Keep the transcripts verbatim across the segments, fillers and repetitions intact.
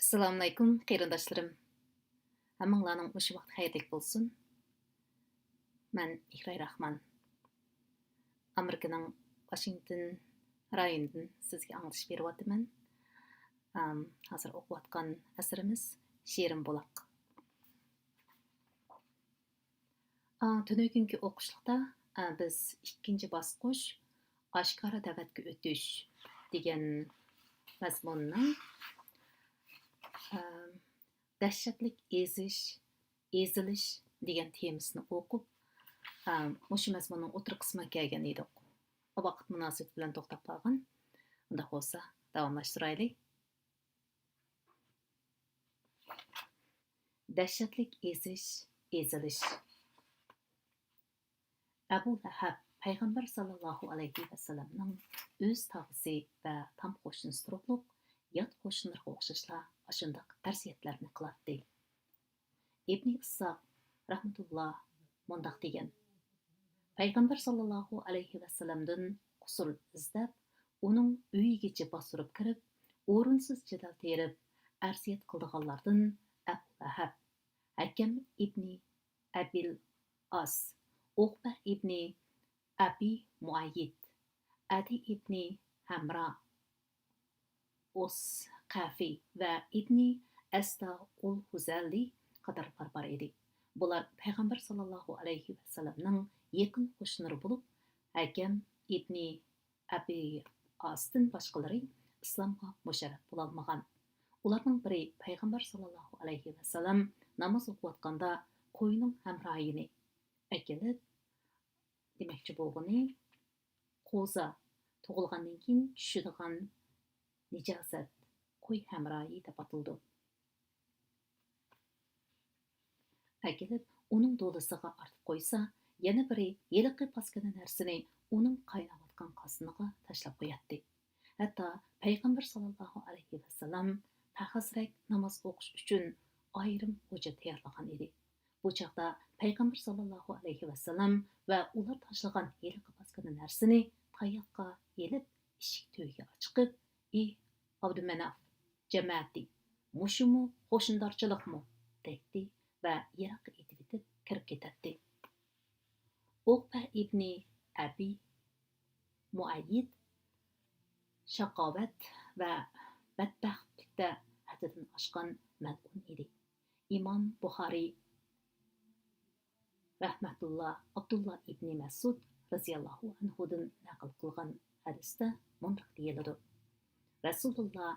ئەسسالامۇئەلەيكۇم، قېرىنداشلىرىم. ھەممىڭلارنىڭ مۇشۇ ۋاقتى خەيرلىك بولسۇن. مەن مېھراي راخمان. ئامېرىكىنىڭ ۋاشىنگتون رايونىدىن سىزگە ئاڭلىتىش بېرىۋاتىمەن. ئام، ھازىر ئوقۇۋاتقان ئەسىرىمىز شېرىن بۇلاق. ئا، تۈنۈگۈنكى ئوقۇشلۇقتا، ئا، بىز ئىككىنچى باسقۇچ، ئاشكارا دەۋەتكە ئۆتۈش دېگەن مەزمۇننىڭ، ئا، دەھشەتلىك ئېزىش، ئېزىلىش دېگەن تېمىسىنى ئوقۇپ، ئا، مۇشۇ مەزمۇننىڭ ئوتتۇرا قىسمىغا كەلگەن ئىدۇق. ۋاقىت مۇناسىۋىتى بىلەن توختاپ قالغان. ئۇنداق بولسا، داۋاملاشتۇرايلى. دەھشەتلىك ئېزىش، ئېزىلىش. ئەبۇ لەھەب پەيغەمبەر ساللاللاھۇ ئەلەيھى ۋەسەللەمنىڭ ئۆز تاغىسى ۋە تام قوشنىسى تۇرۇپلۇق، يات قوشنىلىرىغا ئوخشاشلا ئاشۇنداق ئەرزىيەتلەرنى قىلاتتى. ئىبنى ئىسساق رەھمەتۇللا مۇنداق دېگەن: پەيغەمبەر ساللاللاھۇ ئەلەيھى ۋەسەللەمدىن قۇسۇر ئىزدەپ، ئۇنىڭ ئۆيىگىچە باستۇرۇپ كىرىپ، ئورۇنسىز جېدەل تېرىپ، ئەرزىيەت قىلىدىغانلاردىن ئەبۇ لەھەب، ھەكەم ئىبنى ئەبىل ئاس، ئۇقبە ئىبنى ئەبى مۇئەييىد، ئەدى ئىبنى ھەمرا، ئۇس قەفى ۋە ئىبنى ئەستا ئۇل ھۇزەلى قاتارلىقلار بار ئىدى. بۇلار پەيغەمبەر ساللاللاھۇ ئەلەيھى ۋەسەللەمنىڭ يېقىن قوشنىلىرى بولۇپ، ھەكەم ئىبنى ئەبى ئاستىن باشقىلىرى ئىسلامغا مۇشەررەپ بولالمىغان. ئۇلارنىڭ بىرى پەيغەمبەر ساللاللاھۇ ئەلەيھى ۋەسەللەم ناماز ئوقۇۋاتقاندا قوينىڭ ھەمراھىنى ئەكېلىپ، دېمەكچى بولغىنى، قوزا، تۇغۇلغاندىن كېيىن چۈشىدىغان نىجاسەت، قوي ھەمراھى دەپ ئاتىلىدۇ، ئەكېلىپ، ئۇنىڭ دولىسىغا ئارتىپ قويسا، يەنە بىرى ھېلىقى پاسكىنا نەرسىنى ئۇنىڭ قايناۋاتقان قازىنىغا تاشلاپ قوياتتى. ھەتتا پەيغەمبەر ساللاللاھۇ ئەلەيھى ۋەسەللەم پەخەسرەك ناماز ئوقۇش ئۈچۈن ئايرىم غوجا تەييارلىغان ئىدى. بۇ چاغدا پەيغەمبەر ساللاللاھۇ ئەلەيھى ۋەسەللەم ۋە ئۇلار تاشلىغان ھېلىقى پاسكىنا نەرسىنى تاياققا ئېلىپ، ئىشىك تۈۋىگە ئاچىقىپ، «ئى ئابدۇمەناف جەمەتى، مۇشۇمۇ قوشنىدارچىلىقمۇ؟» دەيتتى ۋە يىراققا ئېتىۋېتىپ كىرىپ كېتەتتى. ئۇقبە ئىبنى ئەبى مۇئەييىد شاقاۋەت ۋە بەتبەختلىكتە ھەددىدىن ئاشقان مەلئۇن ئىدى. ئىمام بۇخارىي رەھمەتۇللا ئابدۇللا ئىبنى مەسئۇد رەزىياللاھۇ ئەنھۇدىن نەقىل قىلغان ھەدىستە مۇنداق دېيىلىدۇ: رەسۇلۇللا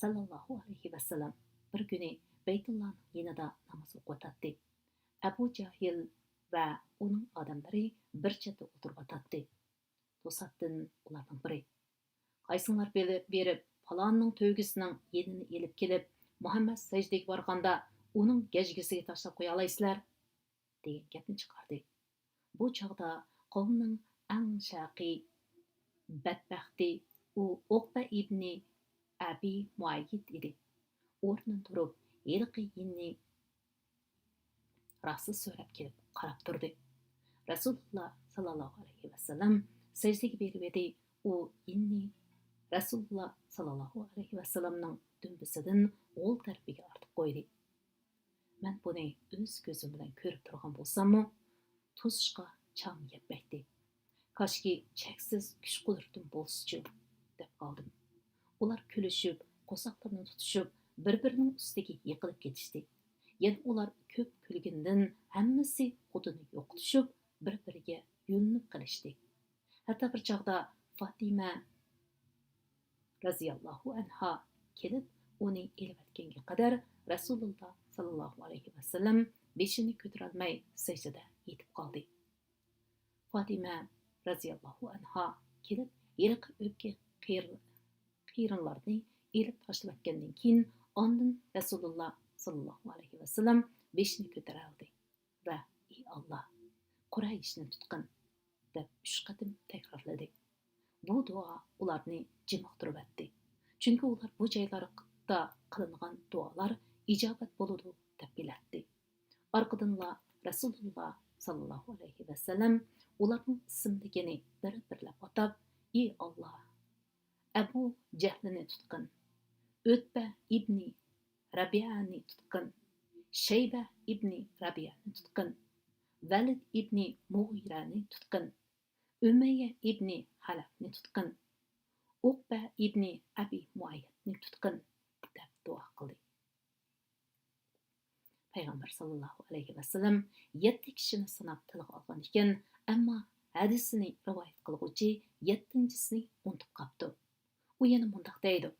ساللاللاھۇ ئەلەيھى ۋەسەللەم بىر كۈنى بەيتۇللانىڭ يېنىدا ناماز ئوقۇۋاتاتتى. ئەبۇ جاھىل ۋە ئۇنىڭ ئادەملىرى بىر چەتتە ئولتۇرۇۋاتاتتى. توساتتىن ئۇلارنىڭ بىرى: «قايسىڭلار بېلى-، بېرىپ، پالانىڭ تۆگىسىنىڭ يېنىنى ئېلىپ كېلىپ، مۇھەممەد سەجدىگە بارغاندا ئۇنىڭ گەجگىسىگە تاشلاپ قويالايسىلەر؟» دېگەن گەپنى چىقاردى. بۇ چاغدا قومنىڭ ئەڭ شەرقىي بەتبەختى ئۇ ئۇقبە ئىبنى ئەبى مۇئەييىد ئىدى. ئورنىدىن تۇرۇپ، ھېلىقى يىننى راسا سۆرەپ كېلىپ قاراپ تۇردى. رەسۇلۇللا ساللاللاھۇ ئەلەيھى ۋەسەللەم سەجدىگە بېرىۋىدى، ئۇ يىننى رەسۇلۇللا ساللاللاھۇ ئەلەيھى ۋەسەللەمنىڭ دۈمبىسىدىن غول تەرىپىگە ئارتىپ قويدى. مەن بۇنى ئۆز كۆزۈم بىلەن كۆرۈپ تۇرغان بولساممۇ، توسۇشقا چامام يەتمەيتتى. «كاشكى چەكسىز كۈچ-قۇدرىتىم بولسىچۇ» دەپ قالدىم. ئۇلار كۈلۈشۈپ، قورساقلىرىنى تۇتۇشۇپ، بىر-بىرىنىڭ ئۈستىگە يىقىلىپ كېتىشتى. يەنە ئۇلار كۆپ كۈلگىنىدىن ھەممىسى خۇدىنى يوقىتىشىپ، بىر-بىرىگە يۆلىنىپ قېلىشتى. ھەتتا بىر چاغدا فاتىمە رەزىياللاھۇ ئەنھا كېلىپ، ئۇنى ئېلىۋەتكەنگە قەدەر رەسۇلۇللا ساللاللاھۇ ئەلەيھى ۋەسەللەم بېشىنى كۆتۈرەلمەي سەجدىدە يېتىپ قالدى. فاتىمە رەزىياللاھۇ ئەنھا كېلىپ، ھېلىقى ئۆپكە قېرى-، قېرىلارنى ئېلىپ تاشلىۋەتكەندىن كېيىن، ئاندىن رەسۇلۇللا ساللاللاھۇ ئەلەيھى ۋەسەللەم بېشىنى كۆتۈرەلىدى ۋە «ئى ئاللا، قۇرەيشنى تۇتقىن» دەپ ئۈچ قېتىم تەكرارلىدى. بۇ دۇئا ئۇلارنى جىمىقتۇرۇۋەتتى. چۈنكى ئۇلار بۇ جايلاردا قىلىنغان دۇئالار ئىجابەت بولىدۇ دەپ بىلەتتى. ئارقىدىنلا رەسۇلۇللا ساللاللاھۇ ئەلەيھى ۋەسەللەم ئۇلارنىڭ ئىسىملىكىنى بىر-بىرلەپ ئاتاپ، «ئى ئاللا، ئەبۇ جەھلىنى تۇتقىن، ئۆتبە ئىبنى رەبىئەنى تۇتقىن، شەيبە ئىبنى رەبىئەنى تۇتقىن، ۋەلىد ئىبنى مۇغىرەنى تۇتقىن، ئۈمەييە ئىبنى خەلەفنى تۇتقىن، ئۇقبە ئىبنى ئەبى مۇئەييەتنى تۇتقىن، دەپ دۇئا قىلدى. پەيغەمبەر ساللاللاھۇ ئەلەيھى ۋەسەللەم يەتتە كىشىنى ساناپ تىلغا ئالغان ئىكەن، ئەمما ھەدىسىنى رىۋايەت قىلغۇچى يەتتىنچىسىنى ئۇنتۇپ قاپتۇ. ئۇ يەنە مۇنداق دەيدۇ: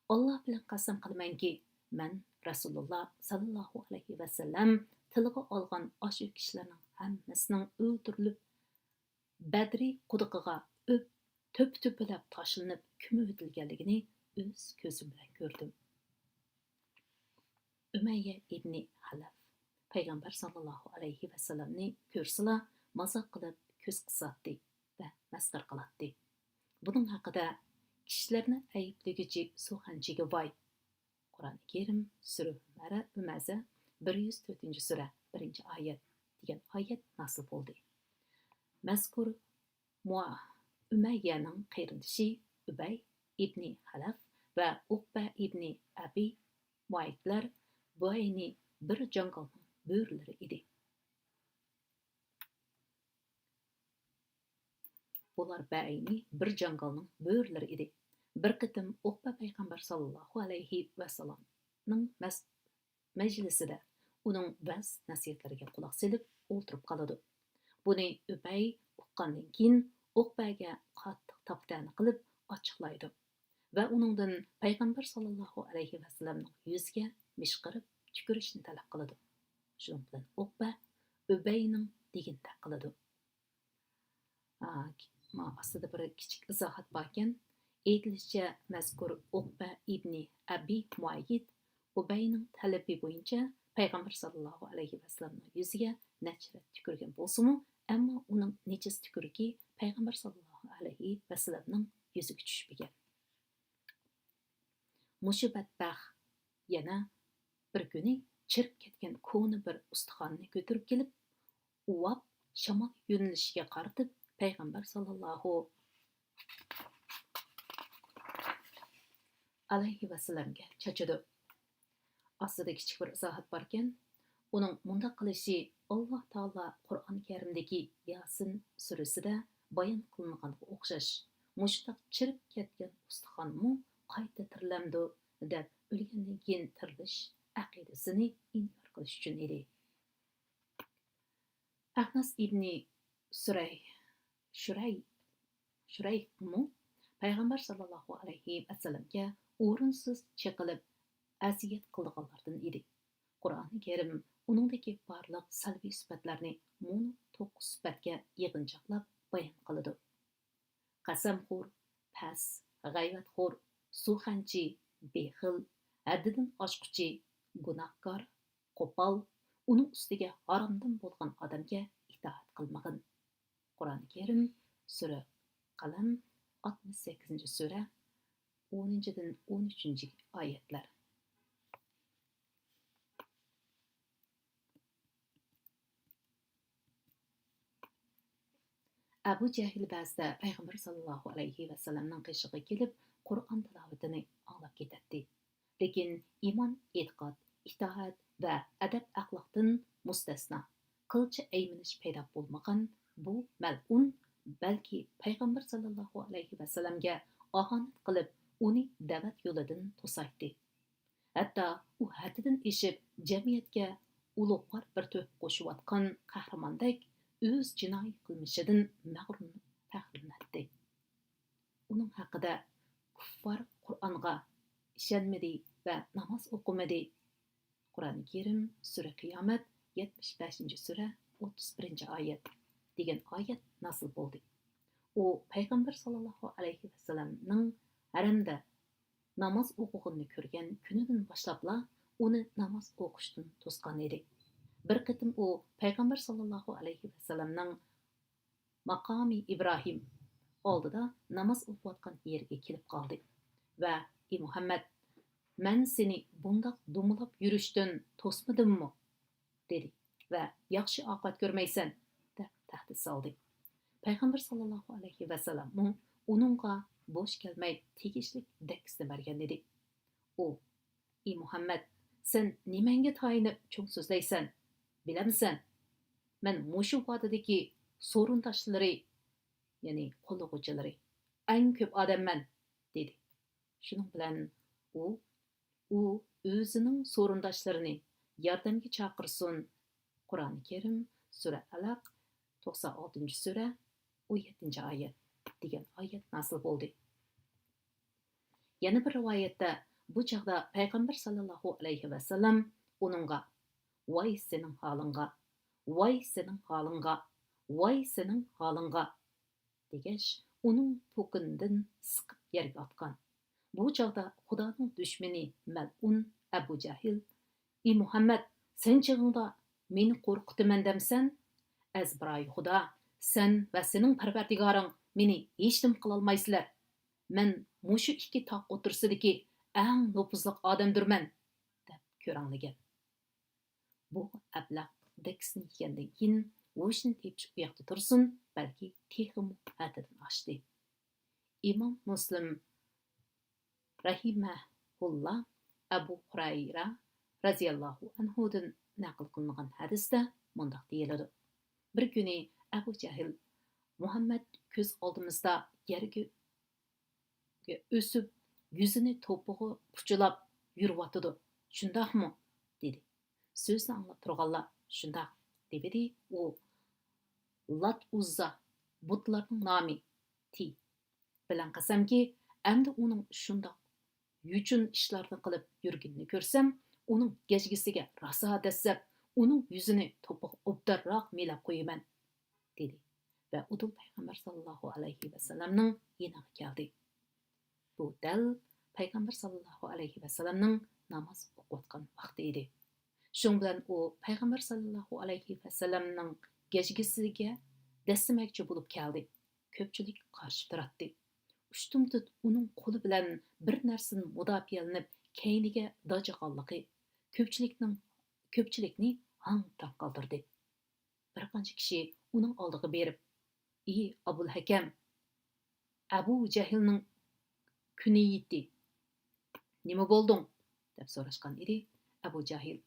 «ئاللا بىلەن قەسەم قىلىمەنكى، مەن رەسۇلۇللا ساللاللاھۇ ئەلەيھى ۋەسەللەم تىلغا ئالغان ئاشۇ كىشىلەرنىڭ ھەممىسىنىڭ ئۆلتۈرۈلۈپ، بەدرى قۇدۇقىغا ئۆپ-، تۆپە-تۆپىلەپ تاشلىنىپ كۆمۈۋېتىلگەنلىكىنى ئۆز كۆزۈم بىلەن كۆردۈم.» ئۈمەييە ئىبنى خەلەف پەيغەمبەر ساللاللاھۇ ئەلەيھى ۋەسەللەمنى كۆرسىلا، مازاق قىلىپ كۆز قىساتتى ۋە مەسخىرە قىلاتتى. بۇنىڭ ھەققىدە «كىشىلەرنى ئەيىبلىگۈچى سۇخەنچىگە ۋاي!» قۇرئانى كەرىم، سۈرە ھۈمەرە-، ھۈمەزە، بىر يۈز تۆتىنچى سۈرە، بىرىنچى ئايەت، دېگەن ئايەت نازىل بولدى. مەزكۇر مۇئا-، ئۈمەييەنىڭ قېرىندىشى ئۈبەي ئىبنى خەلەف ۋە ئۇقبە ئىبنى ئەبى مۇئەيتلەر بۇئەينى بىر جاڭگالنىڭ بۆرىلىرى ئىدى. بۇلار بەئەينى بىر جاڭگالنىڭ بۆرىلىرى ئىدى. بىر قېتىم ئۇقبە پەيغەمبەر ساللاللاھۇ ئەلەيھى ۋەسەللەمنىڭ مەس-، مەجلىسىدە ئۇنىڭ ۋەز-نەسىھەتلىرىگە قۇلاق سېلىپ ئولتۇرۇپ قالىدۇ. بۇنى ئۈبەي ئۇققاندىن كېيىن، ئۇقبەگە قاتتىق تاپا-تەنە قىلىپ ئاچچىقلايدۇ ۋە ئۇنىڭدىن پەيغەمبەر ساللاللاھۇ ئەلەيھى ۋەسەللەمنىڭ يۈزىگە مىشقىرىپ تۈكۈرۈشنى تەلەپ قىلىدۇ. شۇنىڭ بىلەن ئۇقبە ئۈبەينىڭ دېگىنىدەك قىلىدۇ. ئا، مانا ئاستىدا بىر كىچىك ئىزاھات باركەن. ئېيتىلىشىچە، مەزكۇر ئۇقبە ئىبنى ئەبى مۇئەييىد ئۇبەينىڭ تەلىپى بويىچە پەيغەمبەر ساللاللاھۇ ئەلەيھى ۋەسەللەمنىڭ يۈزىگە نەچچە رەت تۈكۈرگەن بولسىمۇ، ئەمما ئۇنىڭ نىجىس تۈكۈرۈكى پەيغەمبەر ساللاللاھۇ ئەلەيھى ۋەسەللەمنىڭ يۈزىگە چۈشمىگەن. مۇشۇ بەتبەخت يەنە بىر كۈنى چىرىپ كەتكەن كونا بىر ئۇستىخاننى كۆتۈرۈپ كېلىپ، ئۇۋاپ، شامال يۆنىلىشىگە قارىتىپ، پەيغەمبەر ساللاللاھۇ ئەلەيھى ۋەسەللەمگە چاچىدۇ. ئاستىدا كىچىك بىر ئىزاھات باركەن. ئۇنىڭ مۇنداق قىلىشى ئاللا تائالا قۇرئان كەرىمدىكى ياسىن سۈرىسىدە بايان قىلىنغانغا ئوخشاش، مۇشۇنداق چىرىپ كەتكەن ئۇستىخانمۇ قايتا تىرىلەمدۇ دەپ ئۆلگەندىن كېيىن تىرىلىش ئەقىدىسىنى ئىنكار قىلىش ئۈچۈن ئىدى. ئەخنەس ئىبنى سۈرەي-، شۇرەي-، شۇرەيقمۇ پەيغەمبەر ساللاللاھۇ ئەلەيھى ۋەسەللەمگە ئورۇنسىز چېقىلىپ ئەزىيەت قىلىدىغانلاردىن ئىدى. قۇرئانى كەرىم ئۇنىڭدىكى بارلىق سەلبىي سۈپەتلەرنى مۇنۇ توققۇز سۈپەتكە يىغىنچاقلاپ بايان قىلىدۇ. قەسەمخور، پەس، غەيۋەتخور، سۇخەنچى، بېخىل، ھەددىدىن ئاشقۇچى، گۇناھكار، قوپال، ئۇنىڭ ئۈستىگە ھارامدىن بولغان ئادەمگە ئىتائەت قىلمىغىن. قۇرئانى كەرىم، سۈرە قەلەم، ئاتمىش سەككىزىنچى سۈرە، ئونىنچىدىن ئون ئۈچىنچى ئايەتلەر. ئەبۇ جەھىل بەزىدە پەيغەمبەر ساللاللاھۇ ئەلەيھى ۋەسەللەمنىڭ قېشىغا كېلىپ، قۇرئان تىلاۋىتىنى ئاڭلاپ كېتەتتى. لېكىن ئىمان، ئېتىقاد، ئىتائەت ۋە ئەدەپ-ئەخلاقتىن مۇستەسنا، قىلچە ئەيمىنىش پەيدا بولمىغان بۇ مەلئۇن بەلكى پەيغەمبەر ساللاللاھۇ ئەلەيھى ۋەسەللەمگە ئاھانەت قىلىپ، ئۇنى دەۋەت يولىدىن توسايتتى. ھەتتا ئۇ ھەددىدىن ئېشىپ، جەمئىيەتكە ئۇلۇغۋار بىر تۆھپە قوشۇۋاتقان قەھرىماندەك ئۆز جىنايى قىلمىشىدىن مەغرۇرلىنىپ پەخىرلىنەتتى. ئۇنىڭ ھەققىدە، «كۇففار قۇرئانغا ئىشەنمىدى ۋە ناماز ئوقۇمىدى» قۇرئانى كەرىم، سۈرە قىيامەت، يەتمىش بەشىنچى سۈرە، ئوتتۇز بىرىنچى ئايەت، دېگەن ئايەت نازىل بولدى. ئۇ پەيغەمبەر ساللاللاھۇ ئەلەيھى ۋەسەللەمنىڭ ھەرەمدە ناماز ئوقۇغىنىنى كۆرگەن كۈنىدىن باشلاپلا ئۇنى ناماز ئوقۇشتىن توسقان ئىدى. بىر قېتىم ئۇ پەيغەمبەر ساللاللاھۇ ئەلەيھى ۋەسەللەمنىڭ ماقامى ئىبراھىم ئالدىدا ناماز ئوقۇۋاتقان يېرىگە كېلىپ قالدى ۋە، «ئى مۇھەممەد، مەن سېنى بۇنداق دومىلاپ يۈرۈشتىن توسمىدىممۇ؟» دېدى ۋە، «ياخشى ئاقىۋەت كۆرمەيسەن» دەپ تەھدىت سالدى. پەيغەمبەر ساللاللاھۇ ئەلەيھى ۋەسەللەممۇ ئۇنىڭغا بوش كەلمەي تېگىشلىك دەككىسىنى بەرگەن ئىدى. ئۇ، «ئى مۇھەممەد، سەن نېمەڭگە تايىنىپ چوڭ سۆزلەيسەن؟ بىلەمسەن؟ مەن مۇشۇ ۋادىدىكى سورۇنداشلىرى، يەنى قوللىغۇچىلىرى، ئەڭ كۆپ ئادەممەن، دېدى. شۇنىڭ بىلەن ئۇ، ئۇ ئۆزىنىڭ سورۇنداشلىرىنى ياردەمگە چاقىرسۇن. قۇرئانى كەرىم، سۈرە ئەلەق، توقسان ئالتىنچى سۈرە، ئون يەتتىنچى ئايەت دېگەن ئايەت نازىل بولدى. يەنە بىر رىۋايەتتە، بۇ چاغدا پەيغەمبەر ساللاللاھۇ ئەلەيھى ۋەسەللەم ئۇنىڭغا، ۋاي سېنىڭ ھالىڭغا، ۋاي سېنىڭ ھالىڭغا، ۋاي سېنىڭ ھالىڭغا، دېگەچ، ئۇنىڭ پوكىنىدىن سىقىپ يەرگە ئاتقان. بۇ چاغدا خۇدانىڭ دۈشمىنى مەلئۇن ئەبۇ جەھىل، ئى مۇھەممەد، سەن چېغىڭدا مېنى قورقۇتىمەن دەمسەن؟ ئەزبىرايى خۇدا، سەن ۋە سېنىڭ پەرۋەردىگارىڭ مېنى ھېچنېمە قىلالمايسىلەر. مەن مۇشۇ ئىككى تاغ ئوتتۇرىسىدىكى ئەڭ نوپۇزلۇق ئادەمدۇرمەن، دەپ كۆرەڭلىگەن. بۇ ئەبلەخ دەككىسىنى يېگەندىن كېيىن ھوشىنى تېپىش ئۇ ياقتا تۇرسۇن، بەلكى تېخىمۇ ھەددىدىن ئاشتى. ئىمام مۇسلىم رەھىمەھۇللا ئەبۇ ھۇرەيرە رەزىياللاھۇ ئەنھۇدىن نەقىل قىلىنغان ھەدىستە مۇنداق دېيىلىدۇ: بىر كۈنى ئەبۇ جەھىل، مۇھەممەد كۆز ئالدىمىزدا يەرگە ئۆسۈپ، يۈزىنى توپىغا پۇچىلاپ يۈرۈۋاتىدۇ، شۇنداقمۇ؟ دېدى. سۆزنى ئاڭلاپ تۇرغانلار شۇنداق دېۋىدى. ئۇ لات ئۇززا بۇتلارنىڭ نامى تى. بىلەن قەسەمكى، ئەمدى ئۇنىڭ شۇنداق يوچۇن ئىشلارنى قىلىپ يۈرگىنىنى كۆرسەم، ئۇنىڭ گەجگىسىگە راسا دەسسەپ، ئۇنىڭ يۈزىنى توپىغا ئوبدانراق مىلاپ قويىمەن، دېدى ۋە ئۇدۇل پەيغەمبەر ساللاللاھۇ ئەلەيھى ۋەسەللەمنىڭ يېنىغا كەلدى. بۇ دەل پەيغەمبەر ساللاللاھۇ ئەلەيھى ۋەسەللەمنىڭ ناماز ئوقۇۋاتقان ۋاقتى ئىدى. شۇنىڭ بىلەن ئۇ پەيغەمبەر ساللاللاھۇ ئەلەيھى ۋەسەللەمنىڭ گەجگىسىگە دەسسىمەكچى بولۇپ كەلدى. كۆپچىلىك قارشى تۇراتتى. ئۇشتۇمتۇت ئۇنىڭ قولى بىلەن بىر نەرسىدىن مۇداپىئەلىنىپ كەينىگە داجىغانلىقى كۆپچىلىكنىڭ، كۆپچىلىكنى ھاڭ-تاڭ قالدۇردى. بىر قانچە كىشى ئۇنىڭ ئالدىغا بېرىپ، ئى ئابۇلھەكەم، ئەبۇ جەھىلنىڭ كۈنىيىتى، نېمە بولدۇڭ؟ دەپ سوراشقان ئىدى. ئەبۇ جەھىل،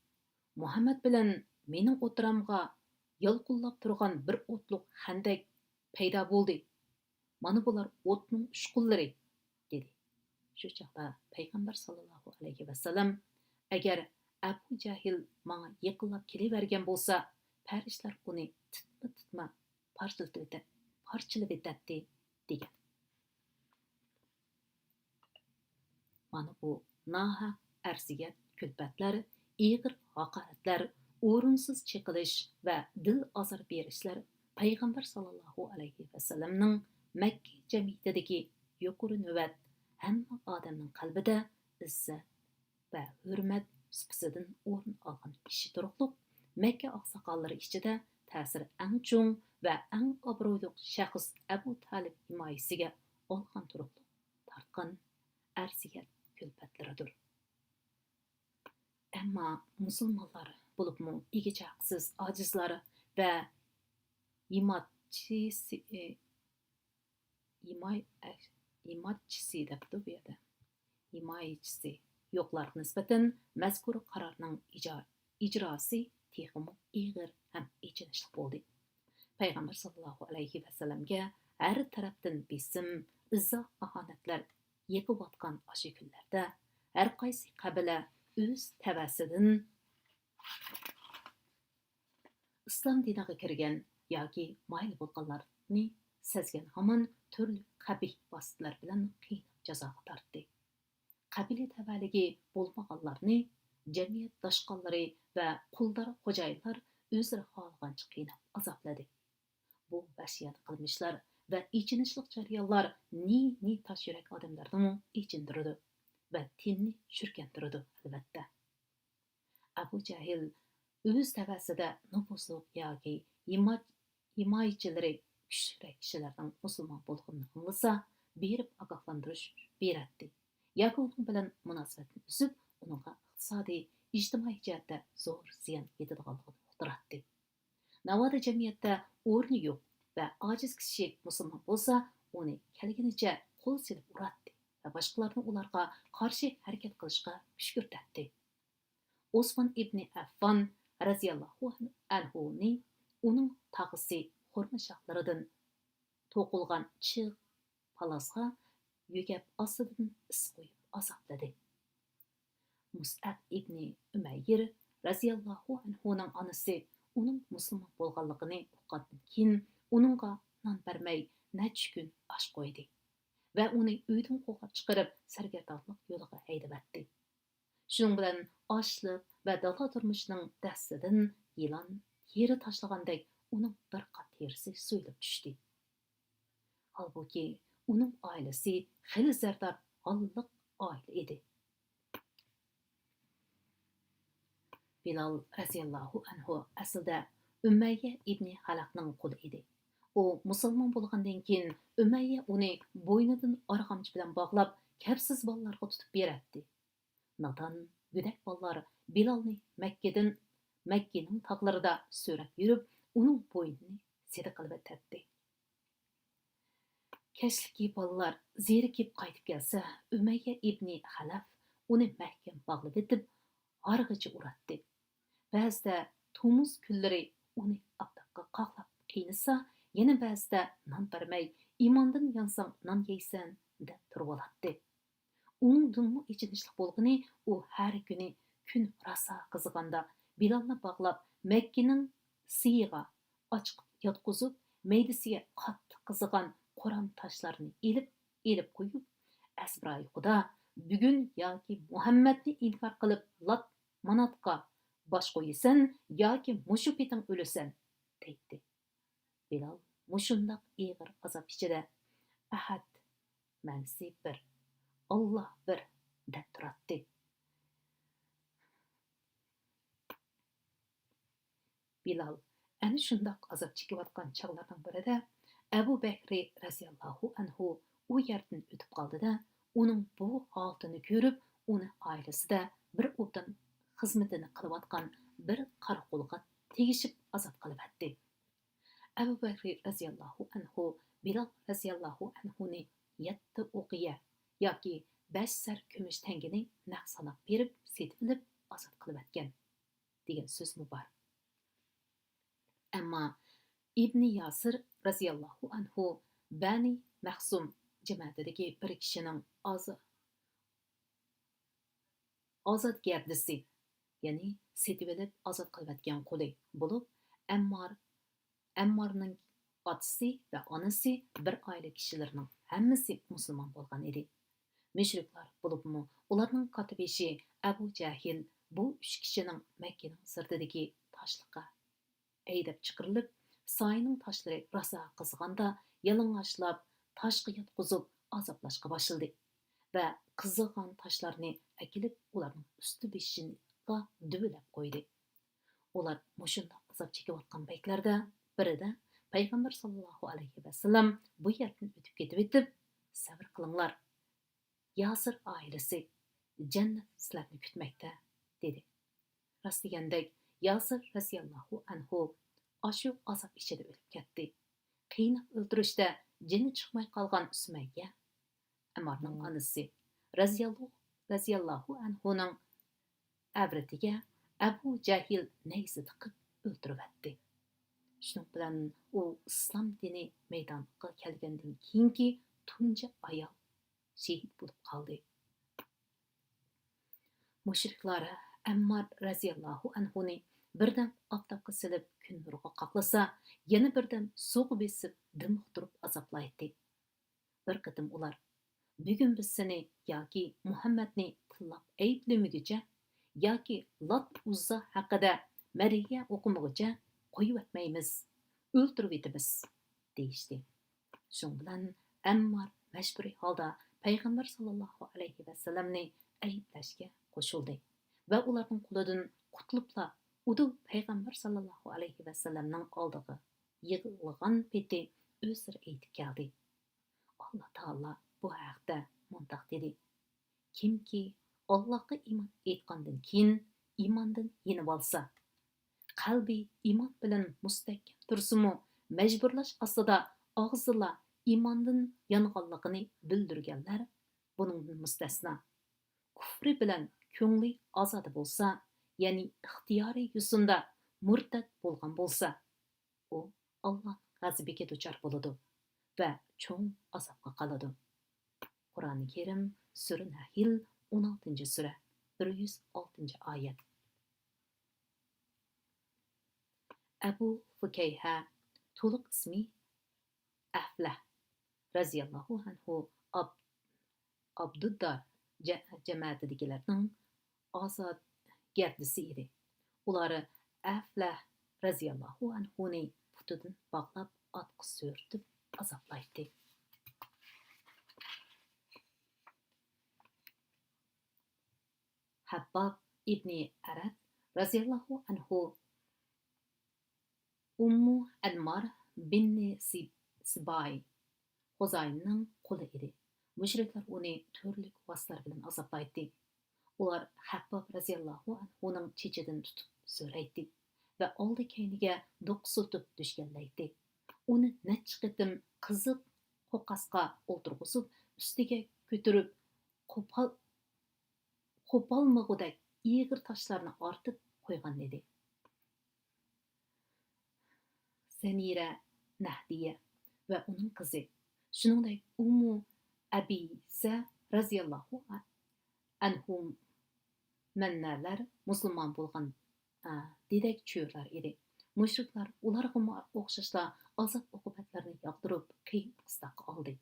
مۇھەممەد بىلەن مېنىڭ ئوتتۇرامغا يالقۇنلاپ تۇرغان بىر ئوتلۇق خەندەك پەيدا بولدى. مانا بۇلار ئوتنىڭ ئۇچقۇنلىرى، دېدى. شۇ چاغدا پەيغەمبەر ساللاللاھۇ ئەلەيھى ۋەسەللەم، ئەگەر ئەبۇ جەھىل ماڭا يېقىنلاپ كېلىۋەرگەن بولسا، پەرىشتىلەر ئۇنى تىتما-تىتما پارچىلىۋېتە-، پارچىلىۋېتەتتى، دېگەن. مانا بۇ ناھەق ئەرزىيەت، كۈلپەتلەر، ئېغىر ھاقارەتلەر، ئورۇنسىز چېقىلىش ۋە دىل ئازار بېرىشلەر پەيغەمبەر ساللاللاھۇ ئەلەيھى ۋەسەللەمنىڭ مەككە جەمئىيىتىدىكى يۇقىرى نۆۋەت، ھەممە ئادەمنىڭ قەلبىدە ئىززەت ۋە ھۆرمەت سۇپىسىدىن ئورۇن ئالغان كىشى تۇرۇقلۇق، مەككە ئاقساقاللىرى ئىچىدە تەسىرى ئەڭ چوڭ ۋە ئەڭ ئابرۇيلۇق شەخس ئەبۇ تالىپ ھىمايىسىگە ئالغان تۇرۇقلۇق تارتقان ئەرزىيەت كۈلپەتلىرىدۇر. ئەمما مۇسۇلمانلار، بولۇپمۇ ئىگە-چاقىسىز ئاجىزلار ۋە ھىماتچىسى، ھىماي-، ھىماتچىسى دەپتۇ بۇ يەردە. ھىمايىچىسى يوقلارغا نىسبەتەن مەزكۇر قارارنىڭ ئىجا-، ئىجراسى تېخىمۇ ئېغىر ھەم ئېچىنىشلىق بولدى. پەيغەمبەر ساللاللاھۇ ئەلەيھى ۋەسەللەمگە ھەر تەرەپتىن بېسىم، ئىزا-ئاھانەتلەر يېغىۋاتقان ئاشۇ كۈنلەردە ھەرقايسى قەبىلە ئۆز تەۋەسىدىن ئىسلام دىنىغا كىرگەن ياكى مايىل بولغانلارنى سەزگەن ھامان تۈرلۈك قەبىھ ۋاسىتىلەر بىلەن قىيناپ جازاغا تارتتى. قەبىلە تەۋەلىكى بولمىغانلارنى جەمئىيەت داشقاللىرى ۋە قۇلدار خوجايىنلار ئۆزلىرى خالىغانچە قىيناپ ئازابلىدى. بۇ ۋەھشىيانە قىلمىشلار ۋە ئېچىنىشلىق جەريانلار نى-نى تاش يۈرەك ئادەملەرنىمۇ ئېچىندۇرىدۇ ۋە تېنىنى شۈركەندۈرىدۇ، ئەلۋەتتە. ئەبۇ جەھىل ئۆز تەۋەسىدە نوپۇزلۇق ياكى ھىما-، ھىمايىچىلىرى كۈچلۈكرەك كىشىلەرنىڭ مۇسۇلمان بولغىنىنى ئاڭلىسا، بېرىپ ئاگاھلاندۇرۇش بېرەتتى ياكى ئۇنىڭ بىلەن مۇناسىۋەتنى ئۈزۈپ، ئۇنىڭغا ئىقتىسادىي، ئىجتىمائىي جەھەتتە زور زىيان يېتىدىغانلىقىنى ئۇقتۇراتتى. ناۋادا جەمئىيەتتە ئورنى يوق ۋە ئاجىز كىشى مۇسۇلمان بولسا، ئۇنى كەلگىنىچە قول سېلىپ ئۇراتتى ۋە باشقىلارنى ئۇلارغا قارشى ھەرىكەت قىلىشقا كۈشكۈرتەتتى. ئوسمان ئىبنى ئەففان رەزىياللاھۇ ئەنھۇنى ئۇنىڭ تاغىسى خورما شاخلىرىدىن توقۇلغان چىغ پالاسقا يۆگەپ ئاستىدىن ئىس قۇيۇپ ئازابلىدى. مۇسئەب ئىبنى ئۈمەير رەزىياللاھۇ ئەنھۇنىڭ ئانىسى ئۇنىڭ مۇسۇلمان بولغانلىقىنى ئۇققاندىن كېيىن، ئۇنىڭغا نان بەرمەي نەچچە كۈن ئاچ قويدى ۋە ئۇنى ئۆيدىن قوغلاپ چىقىرىپ، سەرگەردانلىق يولىغا ھەيدىۋەتتى. شۇنىڭ بىلەن ئاچلىق ۋە دالا تۇرمۇشىنىڭ دەستىدىن يىلان تېرە تاشلىغاندەك ئۇنىڭ بىر قات تېرىسى سويۇلۇپ چۈشتى. ھالبۇكى، ئۇنىڭ ئائىلىسى خېلى زەردار، ھاللىق ئائىلە ئىدى. بىلال رەزىياللاھۇ ئەنھۇ ئەسلىدە ئۈمەييە ئىبنى خەلەفنىڭ قۇلى ئىدى. ئۇ مۇسۇلمان بولغاندىن كېيىن، ئۈمەييە ئۇنى بوينىدىن ئارغامچا بىلەن باغلاپ، كەپسىز بالىلارغا تۇتۇپ بېرەتتى. نادان، گۆدەك بالىلار بىلالنى مەككىدىن، مەككىنىڭ تاغلىرىدا سۆرەپ يۈرۈپ، ئۇنىڭ بوينىنى سىدىقىلىۋېتەتتى. كەچلىكى بالىلار زېرىكىپ قايتىپ كەلسە، ئۈمەييە ئىبنى خەلەف ئۇنى مەھكەم باغلىۋېتىپ، ھارغىچە ئۇراتتى. بەزىدە تومۇز كۈنلىرى ئۇنى ئاپتاپقا قاقلاپ قىينىسا، يەنە بەزىدە نان بەرمەي، «ئىماندىن يانساڭ نان يەيسەن» دەپ تۇرۇۋالاتتى. ئۇنىڭدىنمۇ ئېچىنىشلىق بولغىنى، ئۇ ھەر كۈنى كۈن راسا قىزىغاندا بىلالنى باغلاپ، مەككىنىڭ سىيىغا ئاچىقىپ ياتقۇزۇپ، مەيدىسىگە قاتتىق قىزىغان قورام تاشلارنى ئېلىپ، ئېلىپ قويۇپ، «ئەزبىرايى خۇدا، بۈگۈن ياكى مۇھەممەدنى ئىنكار قىلىپ لات ماناتقا باش قويىسەن ياكى مۇشۇ پېتىڭ ئۆلىسەن» دەيتتى. بىلال مۇشۇنداق ئېغىر ئازاب ئىچىدە «ئەھەد» مەنىسى بىر، «ئاللا بىر» دەپ تۇراتتى. بىلال ئەنە شۇنداق ئازاب چېكىۋاتقان چاغلارنىڭ بىرىدە ئەبۇ بەكرى رەزىياللاھۇ ئەنھۇ ئۇ يەردىن ئۆتۈپ قالدى-دە، ئۇنىڭ بۇ ھالىتىنى كۆرۈپ، ئۇنى ئائىلىسىدە بىر ئوبدان خىزمىتىنى قىلىۋاتقان بىر قاراقۇلغا تېگىشىپ ئازاد قىلىۋەتتى. ئەبۇ بەكرى رەزىياللاھۇ ئەنھۇ بىلال رەزىياللاھۇ ئەنھۇنى يەتتە ئوقىيە ياكى بەش سەر كۈمۈش تەڭگىنى نەق ساناپ بېرىپ سېتىۋېلىپ ئازاد قىلىۋەتكەن، دېگەن سۆزمۇ بار. ئەمما ئىبنى ياسىر رەزىياللاھۇ ئەنھۇ بەنى مەخزۇم جەمەتىدىكى بىر كىشىنىڭ ئاز-، ئازادگەردىسى، يەنى سېتىۋېلىپ ئازاد قىلىۋەتكەن قۇلى بولۇپ، ئەممار، ئەممارنىڭ ئاتىسى ۋە ئانىسى، بىر ئائىلە كىشىلىرىنىڭ ھەممىسى مۇسۇلمان بولغان ئىدى. مۇشرىكلار، بولۇپمۇ ئۇلارنىڭ كاتتىبېشى ئەبۇ جەھىل بۇ ئۈچ كىشىنىڭ مەككىنىڭ سىرتىدىكى تاشلىققا ھەيدەپ چىقىرىلىپ، ساينىڭ تاشلىرى راسا قىزىغاندا، يالىڭاچلاپ تاشقا ياتقۇزۇپ ئازابلاشقا باشلىدى ۋە قىزىغان تاشلارنى ئەكېلىپ، ئۇلارنىڭ ئۈستى بېشىغا دۈۋىلەپ قويدى. ئۇلار مۇشۇنداق ئازاب چېكىۋاتقان پەيتلەردە بىرىدە پەيغەمبەر ساللاللاھۇ ئەلەيھى ۋەسەللەم بۇ يەردىن ئۆتۈپ كېتىۋېتىپ، «سەۋر قىلىڭلار، ياسىر ئائىلىسى، جەننەت سىلەرنى كۈتمەكتە» دېدى. راست دېگەندەك، ياسىر رەزىياللاھۇ ئەنھۇ ئاشۇ ئازاب ئىچىدە ئۆلۈپ كەتتى. قىيناپ ئۆلتۈرۈشتە جېنى چىقماي قالغان سۈمەييە، ئەممارنىڭ ئانىسى، رەزىياللاھۇ، رەزىياللاھۇ ئەنھۇنىڭ ئەۋرىتىگە ئەبۇ جەھىل نەيزە تىقىپ ئۆلتۈرۈۋەتتى. شۇنىڭ بىلەن ئۇ ئىسلام دىنى مەيدانغا كەلگەندىن كېيىنكى تۇنجى ئايال شېھىت بولۇپ قالدى. مۇشرىكلار ئەممار رەزىياللاھۇ ئەنھۇنى بىردەم ئاپتاپقا سېلىپ كۈن نۇرىغا قاقلىسا، يەنە بىردەم سۇغا بېسىپ دىم ئۇقتۇرۇپ ئازابلايتتى. بىر قېتىم ئۇلار، «بۈگۈن بىز سېنى ياكى مۇھەممەدنى تىللاپ ئەيىبلىمىگۈچە، ياكى لات ئۇززا ھەققىدە مەدھىيە ئوقۇمىغۇچە قويۇۋەتمەيمىز، ئۆلتۈرۈۋېتىمىز» دېيىشتى. شۇنىڭ بىلەن ئەممار مەجبۇرىي ھالدا پەيغەمبەر ساللاللاھۇ ئەلەيھى ۋەسەللەمنى ئەيىبلەشكە قوشۇلدى ۋە ئۇلارنىڭ قولىدىن قۇتۇلۇپلا ئۇدۇل پەيغەمبەر ساللاللاھۇ ئەلەيھى ۋەسەللەمنىڭ ئالدىغا يىغلىغان پېتى ئۆزلىرى ئېيتىپ كەلدى. ئاللا تائالا بۇ ھەقتە مۇنداق دېدى: «كىمكى ئاللاغا ئىمان ئېيتقاندىن كېيىن ئىماندىن يېنىۋالسا، قەلبى ئىمان بىلەن مۇستەھكەم تۇرسىمۇ، مەجبۇرلاش ئاستىدا ئاغزىلا ئىماندىن يانغانلىقىنى بىلدۈرگەنلەر بۇنىڭدىن مۇستەسنا. كۇفرى بىلەن كۆڭلى ئازادە بولسا، يەنى ئىختىيارىي يوسۇندا مۇرتەت بولغان بولسا، ئۇ ئاللاھنىڭ غەزىپىگە دۇچار بولىدۇ ۋە چوڭ ئازابقا قالىدۇ. قۇرئانى كەرىم، سۈرە نەھل، ئون ئالتىنچى سۈرە، بىر يۈز ئالتىنچى ئايەت. ئەبۇ فۇكەيھە، تولۇق ئىسمى ئەفلەھ، رەزىياللاھۇ ئەنھۇ، ئاب-، ئابدۇددار جە-، جەمەتىدىكىلەرنىڭ ئازاد گەردىسى ئىدى. ئۇلار ئەفلەھ رەزىياللاھۇ ئەنھۇنى پۇتىدىن باغلاپ، ئاتقا سۈرتۈپ ئازابلايتتى. خەبباب ئىبنى ئەرەت رەزىياللاھۇ ئەنھۇ ئۇممۇ ئەنمار بىننى سىب-، سىباي خۇزايىمنىڭ قۇلى ئىدى. مۇشرىكلار ئۇنى تۈرلۈك ۋاسىتىلەر بىلەن ئازابلايتتى. ئۇلار خەبباب رەزىياللاھۇ ئەنھۇنىڭ چېچىدىن تۇتۇپ سۆرەيتتى ۋە ئالدى كەينىگە دوقسىتىپ دۈشكەنلەيتتى. ئۇنى نەچچە قېتىم قىزىق قوقاسقا ئولتۇرغۇزۇپ، ئۈستىگە كۆتۈرۈپ، قوپال-، قوپالمىغۇدەك ئېغىر تاشلارنى ئارتىپ قويغان ئىدى. سەمىرە نەھدىيە ۋە ئۇنىڭ قىزى، شۇنىڭدەك ئۇممۇ ئەبىسە رەزىياللاھۇ ئەنھۇمەننەلەر مۇسۇلمان بولغان، ئە، دېدەك چۆرىلەر ئىدى. مۇشرىكلار ئۇلارغىمۇ ئوخشاشلا ئازاب-ئوقۇبەتلەرنى ياغدۇرۇپ، قىيىن قىستاققا ئالدى.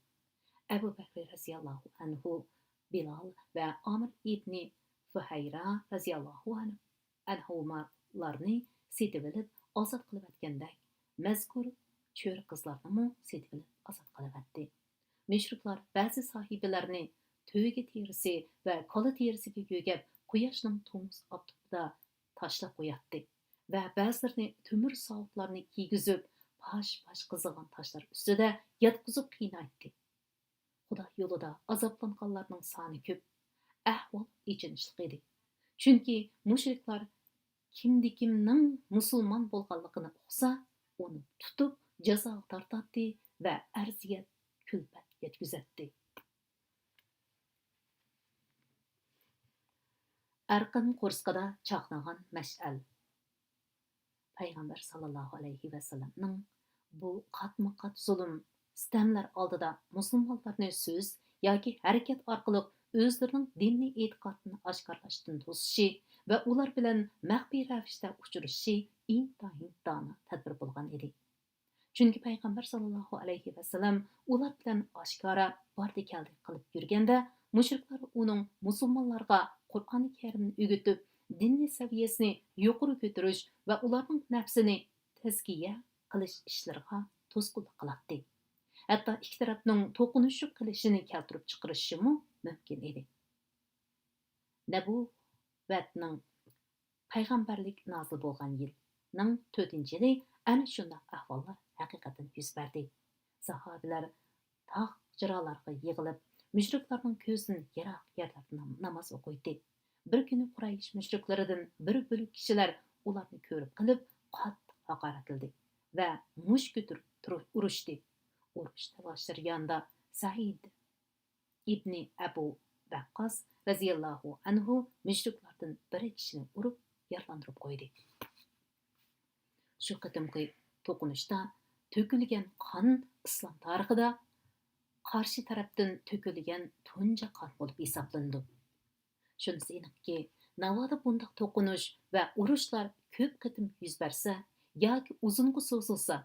ئەبۇ بەكرى رەزىياللاھۇ ئەنھۇ بىلال ۋە ئامىر ئىبنى فۇھەيرە رەزىياللاھۇ ئەنھۇمالارنى سېتىۋېلىپ ئازاد قىلىۋەتكەندەك، مەزكۇر چۆرە قىزلارنىمۇ سېتىۋېلىپ ئازاد قىلىۋەتتى. مۇشرىكلار بەزى ساھىبىلەرنى تۆگە تېرىسى ۋە كالا تېرىسىگە يۆگەپ، قۇياشنىڭ تومۇز ئاپتىپىدا تاشلاپ قوياتتى ۋە بەزىلىرىنى تۆمۈر ساۋۇتلارنى كىيگۈزۈپ، پاش-پاش قىزىغان تاشلار ئۈستىدە ياتقۇزۇپ قىينايتتى. خۇدا يولىدا ئازابلانغانلارنىڭ سانى كۆپ. ئەھۋال ئېچىنىشلىق ئىدى. چۈنكى مۇشرىكلار كىمدىكىمنىڭ مۇسۇلمان بولغانلىقىنى ئۇقسا، ئۇنى تۇتۇپ جازاغا تارتاتتى ۋە ئەزىيەت، كۈلپەت يەتكۈزەتتى. ئەرقەم قورسىقىدا چاقنىغان مەشئەل. پەيغەمبەر ساللاللاھۇ ئەلەيھى ۋەسەللەمنىڭ بۇ قاتمۇ قات زۇلۇم، سىتەملەر ئالدىدا مۇسۇلمانلارنى سۆز ياكى ھەرىكەت ئارقىلىق ئۆزلىرىنىڭ دىنىي ئېتىقادىنى ئاشكارىلاشتىن توسۇشى ۋە ئۇلار بىلەن مەخپىي رەۋىشتە ئۇچرىشىشى ئىنتايىن دانا تەدبىر بولغان ئىدى. چۈنكى پەيغەمبەر ساللاللاھۇ ئەلەيھى ۋەسەللەم ئۇلار بىلەن ئاشكارا باردى-كەلدى قىلىپ يۈرگەندە، مۇشرىكلار ئۇنىڭ مۇسۇلمانلارغا قۇرئانى كەرىمنى ئۆگىتىپ، دىنىي سەۋىيەسىنى يۇقىرى كۆتۈرۈش ۋە ئۇلارنىڭ نەپسىنى تەزكىيە قىلىش ئىشلىرىغا توسقۇنلۇق قىلاتتى. ھەتتا ئىككى تەرەپنىڭ توقۇنۇشۇق قىلىشىنى كەلتۈرۈپ چىقىرىشىمۇ مۇمكىن ئىدى. نەبۇۋەتنىڭ، پەيغەمبەرلىك نازىل بولغان يىلنىڭ تۆتىنچى يىلى ئەنە شۇنداق ئەھۋاللار ھەقىقەتەن يۈز بەردى. ساھابىلەر تاغ جىراڭلارغا يىغىلىپ، مۇشرىكلارنىڭ كۆزىدىن يىراق يەرلەردە نام-، ناماز ئوقۇيتتى. بىر كۈنى قۇرەيش مۇشرىكلىرىدىن بىر بۆلەك كىشىلەر ئۇلارنى كۆرۈپ قېلىپ، قاتتىق ھاقارەتلىدى ۋە مۇش كۆتۈرۈپ تۇرۇپ ئۇرۇشتى. ئۇرۇش تالاش جەريانىدا سەئىد ئىبنى ئەبۇ ۋەققاس رەزىياللاھۇ ئەنھۇ مۇشرىكلاردىن بىر كىشىنى ئۇرۇپ، يارىلاندۇرۇپ قويدى. شۇ قېتىمقى توقۇنۇشتا تۆكۈلگەن قان ئىسلام تارىخىدا قارشى تەرەپتىن تۆكۈلگەن تۇنجى قان بولۇپ ھېسابلىنىدۇ. شۇنىسى ئېنىقكى، ناۋادا بۇنداق توقۇنۇش ۋە ئۇرۇشلار كۆپ قېتىم يۈز بەرسە ياكى ئۇزۇنغا سوزۇلسا،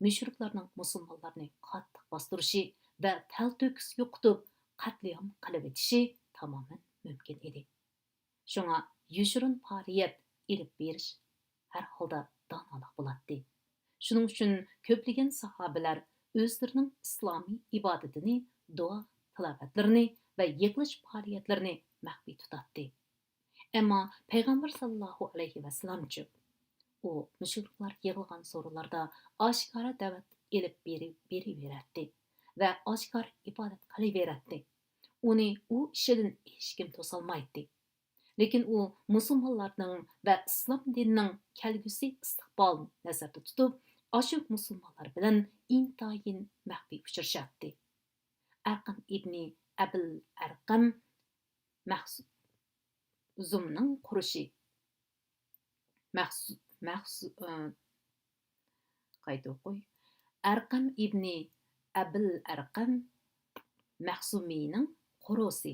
مۇشرىكلارنىڭ مۇسۇلمانلارنى قاتتىق باستۇرۇشى ۋە تەلتۆكۈس يوقىتىپ، قەتلىئام قىلىۋېتىشى تامامەن مۇمكىن ئىدى. شۇڭا يوشۇرۇن پائالىيەت ئېلىپ بېرىش ھەر ھالدا دانالىق بولاتتى. شۇنىڭ ئۈچۈن كۆپلىگەن ساھابىلەر ئۆزلىرىنىڭ ئىسلامىي ئىبادىتىنى، دۇئا تىلاۋەتلىرىنى ۋە يىغىلىش پائالىيەتلىرىنى مەخپىي تۇتاتتى. ئەمما پەيغەمبەر ساللاللاھۇ ئەلەيھى ۋەسەللەمچۇ؟ ئۇ مۇشرىكلار يىغىلغان سورۇنلاردا ئاشكارا دەۋەت ئېلىپ بېرى-، بېرىۋېرەتتى ۋە ئاشكارا ئىبادەت قىلىۋېرەتتى. ئۇنى ئۇ ئىشىدىن ھېچكىم توسالمايتتى. لېكىن ئۇ مۇسۇلمانلارنىڭ ۋە ئىسلام دىنىنىڭ كەلگۈسى ئىستىقبالىنى نەزەردە تۇتۇپ، ئاشۇ مۇسۇلمانلار بىلەن ئىنتايىن مەخپىي ئۇچرىشاتتى. ئەرقەم ئىبنى ئەبىل ئەرقەم مەخزۇمنىڭ قۇرۇشى. مەخسۇ-، مەخسۇ-، ئى، قايتا ئوقۇي. ئەرقەم ئىبنى ئەبىل ئەرقەم مەخزۇمىينىڭ قورۇسى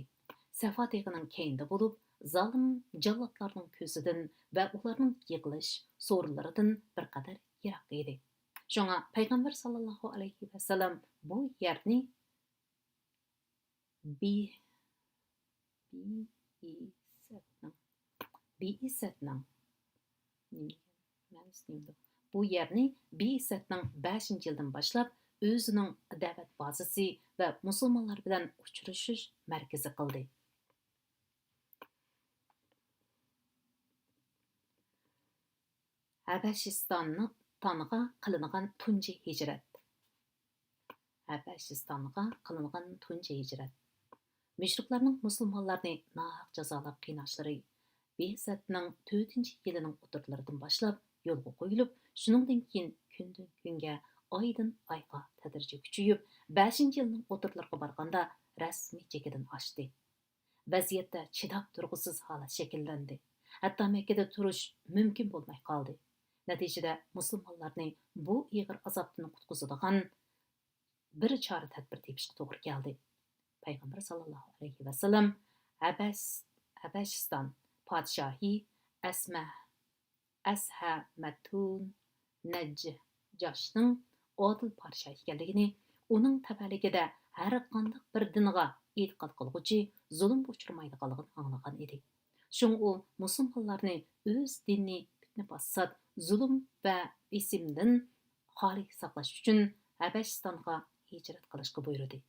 سەفا تېغىنىڭ كەينىدە بولۇپ، زالىم جاللاتلارنىڭ كۆزىدىن ۋە ئۇلارنىڭ يىغلىش سورۇنلىرىدىن بىر قەدەر يىراق ئىدى. شۇڭا پەيغەمبەر ساللاللاھۇ ئەلەيھى ۋەسەللەم بۇ يەرنى بى-، بىئىسەتنىڭ، بىئىسەتنىڭ، نېمە دېگەن؟ مەنىسى نېمىدۇ؟ بۇ يەرنى بىئىسەتنىڭ بەشىنچى يىلىدىن باشلاپ ئۆزىنىڭ دەۋەت بازىسى ۋە مۇسۇلمانلار بىلەن ئۇچرىشىش مەركىزى قىلدى. ھەبەشىستانغا قىلىنغان تۇنجى ھىجرەت. ھەبەشىستانغا قىلىنغان تۇنجى ھىجرەت. مۇشرىكلارنىڭ مۇسۇلمانلارنى ناھەق جازالاپ قىيناشلىرى بىئسەتنىڭ تۆتىنچى يىلىنىڭ ئوتتۇرىلىرىدىن باشلاپ يولغا قويۇلۇپ، شۇنىڭدىن كېيىن كۈندىن كۈنگە، ئايدىن ئايغا تەدرىجىي كۈچىيىپ، بەشىنچى يىلنىڭ ئوتتۇرىلىرىغا بارغاندا رەسمىي چېكىدىن ئاشتى. ۋەزىيەتتە چىداپ تۇرغۇسىز ھالەت شەكىللەندى. ھەتتا مەككىدە تۇرۇش مۇمكىن بولماي قالدى. نەتىجىدە مۇسۇلمانلارنى بۇ ئېغىر ئازابتىن قۇتقۇزىدىغان بىر چارە تەدبىر تېپىشقا توغرا كەلدى. پەيغەمبەر ساللاللاھۇ ئەلەيھى ۋەسەللەم ھەبەس-، ھەبەشىستان پادىشاھى ئەسمە-، ئەسھەمەتۇن نەججاشنىڭ ئادىل پادىشاھ ئىكەنلىكىنى، ئۇنىڭ تەۋەلىكىدە ھەرقانداق بىر دىنغا ئېتىقاد قىلغۇچى زۇلۇمغا ئۇچرىمايدىغانلىقىنى ئاڭلىغان ئىدى. شۇڭا ئۇ مۇسۇلمانلارنى ئۆز دىنىي پىتنە-پاسات، زۇلۇم ۋە بېسىمدىن خالىي ساقلاش ئۈچۈن ھەبەشىستانغا ھىجرەت قىلىشقا بۇيرۇدى.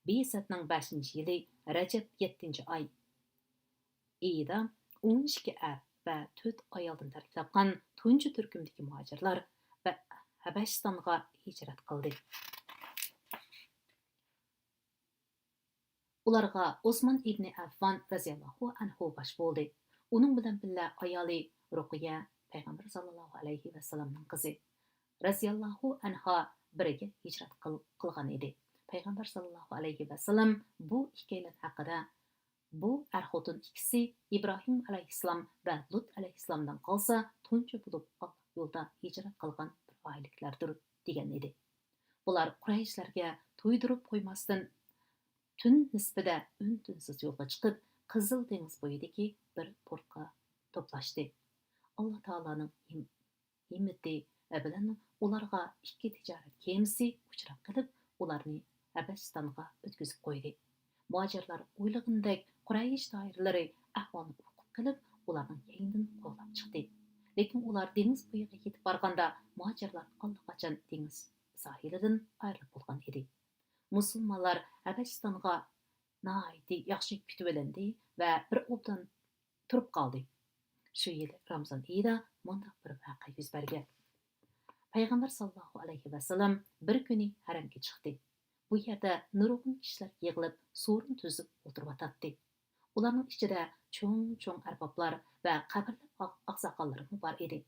بىئسەتنىڭ بەشىنچى يىلى رەجەب يەتتىنچى ئاي ئېيىدا ئون ئىككى ئەر ۋە تۆت ئايالدىن تەركىب تاپقان تۇنجى تۈركۈمدىكى مۇھاجىرلار ھەبەشىستانغا ھىجرەت قىلدى. ئۇلارغا ئوسمان ئىبنى ئەففان رەزىياللاھۇ ئەنھۇ باش بولدى. ئۇنىڭ بىلەن بىللە ئايالى رۇقىيە، پەيغەمبەر ساللاللاھۇ ئەلەيھى ۋەسەللەمنىڭ قىزى، رەزىياللاھۇ ئەنھا بىرگە ھىجرەت قىل-، قىلغان ئىدى. پەيغەمبەر ساللاللاھۇ ئەلەيھى ۋەسەللەم بۇ ئىككىيلەن ھەققىدە، بۇ ئەر-خوتۇن ئىككىسى ئىبراھىم ئەلەيھىسسالام ۋە لۇت ئەلەيھىسسالامدىن قالسا تۇنجى بولۇپ ئاللا يولىدا ھىجرەت قىلغان بىر ئائىلىلىكلەردۇر، دېگەن ئىدى. بۇلار قۇرەيشلەرگە تۇيدۇرۇپ قويماستىن، تۈن نىسپىدە ئۈن-تىنسىز يولغا چىقىپ، قىزىل دېڭىز بويىدىكى بىر پورتقا توپلاشتى. ئاللا تائالانىڭ ھىم-، ھىممىتى بىلەن ئۇلارغا ئىككى تىجارەت كېمىسى ئۇچراپ قېلىپ، ئۇلارنى ھەبەشىستانغا ئۆتكۈزۈپ قويدى. مۇھاجىرلار ئويلىغىنىدەك قۇرەيش دائىرىلىرى ئەھۋالنى ئۇقۇپ قېلىپ، ئۇلارنىڭ كەينىدىن قوغلاپ چىقتى. لېكىن ئۇلار دېڭىز بويىغا يېتىپ بارغاندا، مۇھاجىرلار ئاللىقاچان دېڭىز ساھىلىدىن ئايرىلىپ بولغان ئىدى. مۇسۇلمانلار ھەبەشىستانغا ناھايىتى ياخشى كۈتۈۋېلىندى ۋە بىر ئوبدان تۇرۇپ قالدى. شۇ يىل رامىزان ئېيىدا مۇنداق بىر ۋەقە يۈز بەرگەن. پەيغەمبەر ساللاللاھۇ ئەلەيھى ۋەسەللەم بىر كۈنى ھەرەمگە چىقتى. بۇ يەردە نۇرغۇن كىشىلەر يىغىلىپ، سورۇن تۈزۈپ ئولتۇرۇۋاتاتتى. ئۇلارنىڭ ئىچىدە چوڭ-چوڭ ئەربابلار ۋە قەبرىلىك ئاق-، ئاقساقاللىرىمۇ بار ئىدى.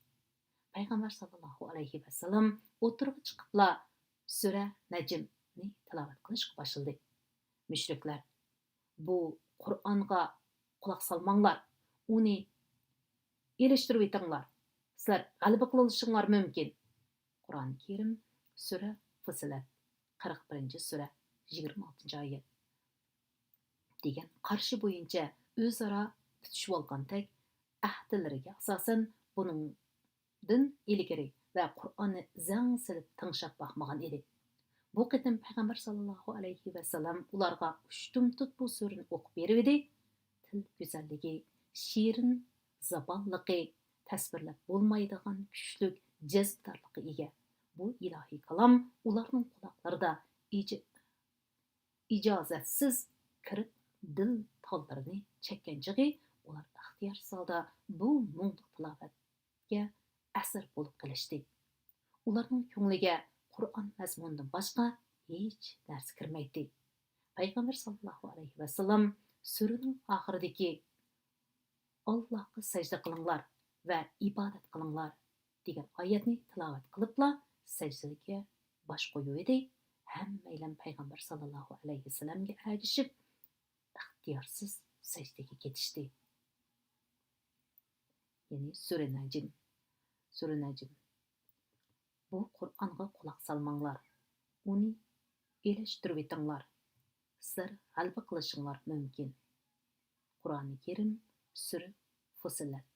پەيغەمبەر ساللاللاھۇ ئەلەيھى ۋەسەللەم ئوتتۇرىغا چىقىپلا سۈرە نەجمنى تىلاۋەت قىلىشقا باشلىدى. مۇشرىكلار، بۇ قۇرئانغا قۇلاق سالماڭلار، ئۇنى ئېلىشتۇرۇۋېتىڭلار، سىلەر غەلىبە قىلىۋېلىشىڭلار مۇمكىن. قۇرئانى كەرىم، سۈرە فۇسسىلەت، قىرىق بىرىنچى سۈرە، يىگىرمە ئالتىنچى ئايەت، دېگەن قارىشى بويىچە ئۆزئارا پۈتۈشۈۋالغانتەك، ئەھدىلىرىگە ئاساسەن بۇنىڭدىن ئىلگىرى ۋە قۇرئاننى زەڭ سېلىپ تىڭشاپ باقمىغان ئىدى. بۇ قېتىم پەيغەمبەر ساللاللاھۇ ئەلەيھى ۋەسەللەم ئۇلارغا ئۇشتۇمتۇت بۇ سۈرىنى ئوقۇپ بېرىۋىدى. تىل گۈزەللىكى، شېرىن زاپاللىقى، تەسۋىرلەپ بولمايدىغان كۈچلۈك جەزبىدارلىققا ئىگە. بۇ ئىلاھىي كالام ئۇلارنىڭ قۇلاقلىرىدا ئىج-، ئىجازەتسىز كىرىپ، دىل تاللىرىنى چەككەن چېغى ئۇلار ئىختىيارسىز ھالدا بۇ مۇڭلۇق تىلاۋەتكە ئەسىر بولۇپ قېلىشتى. ئۇلارنىڭ كۆڭلىگە قۇرئان مەزمۇنىدىن باشقا ھېچ نەرسە كىرمەيتتى. پەيغەمبەر ساللاللاھۇ ئەلەيھى ۋەسەللەم سۈرىنىڭ ئاخىرىدىكى «ئاللاھقا سەجدە قىلىڭلار ۋە ئىبادەت قىلىڭلار» دېگەن ئايەتنى تىلاۋەت قىلىپلا سەجدىگە باش قويۇۋىدى. ھەممەيلەن پەيغەمبەر ساللاللاھۇ ئەلەيھى ۋەسەللەمگە ئەگىشىپ، ئىختىيارسىز سەجدىگە كېتىشتى. يەنى سۈرە نەجم. سۈرە نەجم. بۇ قۇرئانغا قۇلاق سالماڭلار. ئۇنى ئېلىشتۇرۇۋېتىڭلار. سىلەر غەلىبە قىلىشىڭلار مۇمكىن. قۇرئانى كەرىم، سۈرە فۇسىلەت.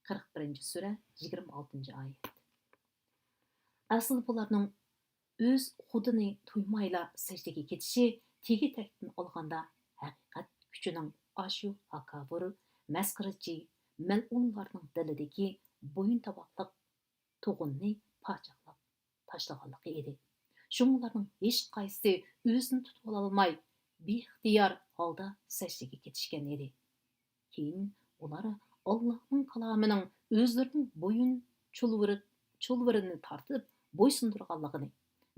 قىرىق بىرىنچى سۈرە، يىگىرمە ئالتىنچى ئايەت. ئەسلى بۇلارنىڭ ئۆز خۇدىنى تۇيمايلا سەجدىگە كېتىشى تېگى-تەكتىن ئالغاندا ھەقىقەت كۈچىنىڭ ئاشۇ ھاكاۋۇر، مەسخىرىچى، مەلئۇنلارنىڭ دىلىدىكى بويۇنتاۋاقلىق تۇغۇننى پاچاقلاپ تاشلىغانلىقى ئىدى. شۇڭا ئۇلارنىڭ ھېچقايسىسى ئۆزىنى تۇتۇۋالالماي، بىئىختىيار ھالدا سەجدىگە كېتىشكەن ئىدى. كېيىن ئۇلار ئاللاھنىڭ كالامىنىڭ ئۆزلىرىنىڭ بويۇن چۇلۋۇرى-، چۇلۋۇرىنى تارتىپ بويسۇندۇرغانلىقىنى،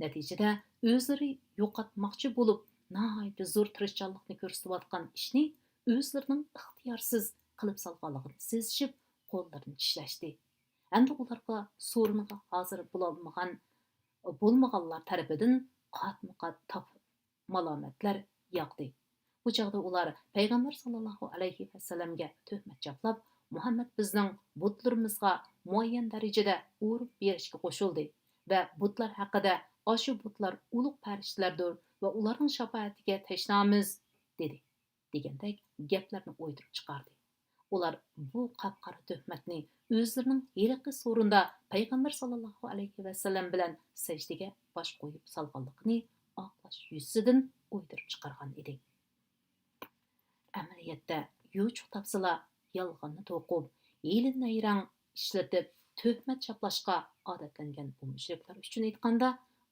نەتىجىدە ئۆزلىرى يوقاتماقچى بولۇپ ناھايىتى زور تىرىشچانلىقنى كۆرسىتىۋاتقان ئىشنى ئۆزلىرىنىڭ ئىختىيارسىز قىلىپ سالغانلىقىنى سېزىشىپ، قوللىرىنى چىشلەشتى. ئەمدى ئۇلارغا سورۇنغا ھازىر بولالمىغان، بولمىغانلار تەرىپىدىن قاتمۇ قات تاپ-، مالامەتلەر ياغدى. بۇ چاغدا ئۇلار پەيغەمبەر ساللاللاھۇ ئەلەيھى ۋەسەللەمگە تۆھمەت چاپلاپ، مۇھەممەد بىزنىڭ بۇتلىرىمىزغا مۇئەييەن دەرىجىدە ئۇرۇن بېرىشكە قوشۇلدى ۋە بۇتلار ھەققىدە، ئاشۇ بۇتلار ئۇلۇغ پەرىشتىلەردۇر ۋە ئۇلارنىڭ شاپائەتىگە تەشنامىز، دېدى، دېگەندەك گەپلەرنى ئويدۇرۇپ چىقاردى. ئۇلار بۇ قاپقارا تۆھمەتنى ئۆزلىرىنىڭ ھېلىقى سورۇندا پەيغەمبەر ساللاللاھۇ ئەلەيھى ۋەسەللەم بىلەن سەجدىگە باش قويۇپ سالغانلىقىنى ئاقلاش يۈزىسىدىن ئويدۇرۇپ چىقارغان ئىدى. ئەمەلىيەتتە، يوچۇق تاپسىلا، يالغاننى توقۇپ، ھىيلە-نەيرەڭ ئىشلىتىپ، تۆھمەت چاپلاشقا ئادەتلەنگەن بۇ مۇشرىكلار ئۈچۈن ئېيتقاندا،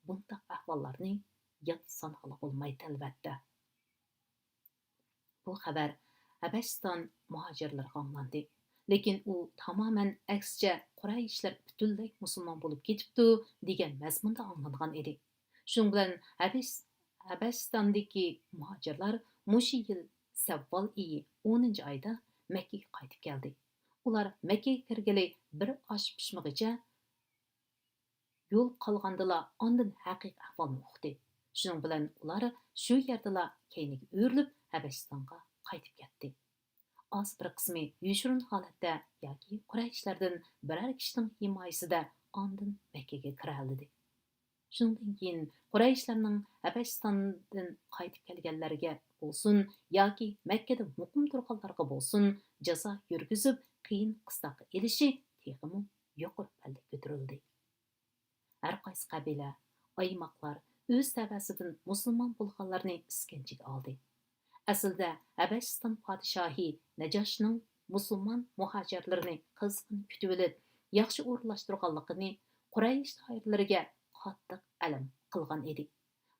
بۇنداق ئەھۋاللارنى يات سانىغىلى بولمايدۇ، ئەلۋەتتە. بۇ خەۋەر ھەبەشىستان مۇھاجىرلىرىغا ئاڭلاندى. لېكىن ئۇ تامامەن ئەكسىچە، قۇرەيشلەر پۈتۈنلەي مۇسۇلمان بولۇپ كېتىپتۇ، دېگەن مەزمۇندا ئاڭلانغان ئىدى. شۇنىڭ بىلەن ھەبەش-، ھەبەشىستاندىكى مۇھاجىرلار مۇشۇ يىل سەۋۋال ئېيى ئونىنچى ئايدا مەككىگە قايتىپ كەلدى. ئۇلار مەككىگە كىرگىلى بىر ئاش پىشمىغىچە يول قالغاندىلا ئاندىن ھەقىقىي ئەھۋالنى ئۇقتى. شۇنىڭ بىلەن ئۇلار شۇ يەردىلا كەينىگە ئۆرۈلۈپ، ھەبەشىستانغا قايتىپ كەتتى. ئاز بىر قىسمى يوشۇرۇن ھالەتتە ياكى قۇرەيشلەردىن بىرەر كىشىنىڭ ھىمايىسىدە ئاندىن مەككىگە كىرەلىدى. شۇنىڭدىن كېيىن قۇرەيشلەرنىڭ ھەبەشىستاندىن قايتىپ كەلگەنلەرگە بولسۇن ياكى مەككىدە مۇقىم تۇرغانلارغا بولسۇن، جازا يۈرگۈزۈپ، قىيىن قىستاققا ئېلىشى تېخىمۇ يۇقىرى پەللىگە كۆتۈرۈلدى. ھەرقايسى قەبىلە، ئايماقلار ئۆز تەۋەسىدىن مۇسۇلمان بولغانلارنى ئىسكەنجىگە ئالدى. ئەسلىدە ھەبەشىستان پادىشاھى نەجاشنىڭ مۇسۇلمان مۇھاجىرلىرىنى قىزغىن كۈتۈۋېلىپ، ياخشى ئورۇنلاشتۇرغانلىقىنى قۇرەيش دائىرىلىرىگە قاتتىق ئەلەم قىلغان ئىدى.